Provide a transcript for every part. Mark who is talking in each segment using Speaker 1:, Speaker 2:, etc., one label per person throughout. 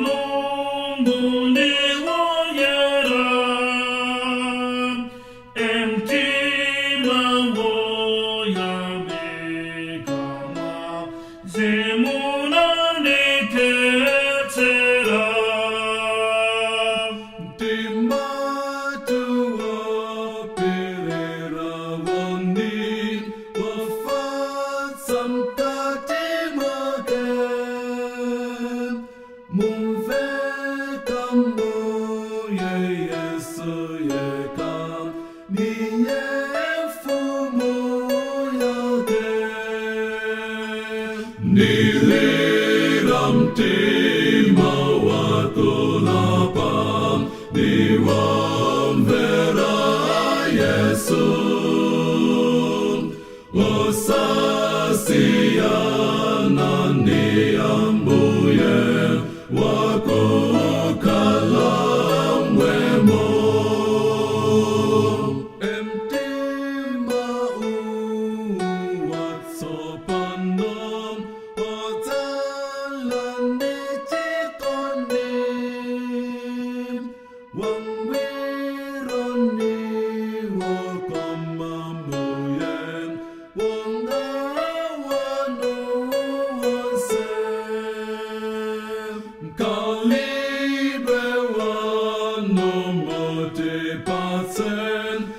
Speaker 1: Mulungu ndi woyera, mtima woyamika mwazi munandikhetsera.
Speaker 2: Mtimatu wopirira woni wofatsa mkati mwake, mumveka Mbuye Yesu yekha ndiye mfumu yake. Ndilira mtima wakulapa ndiwomvera Yesu, osasiyana ndi Ambuye wakukhala m'mwemo. Mtima watsopano odzala ndi chikondi wangwiro ndi wokoma Mbuye wonga wanu wonse, mkhalidwe wanu mutipatse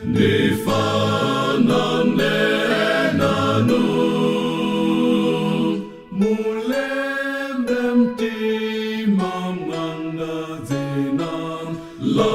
Speaker 2: ndifanane nanu, mulembe mtima mwanga dzina la.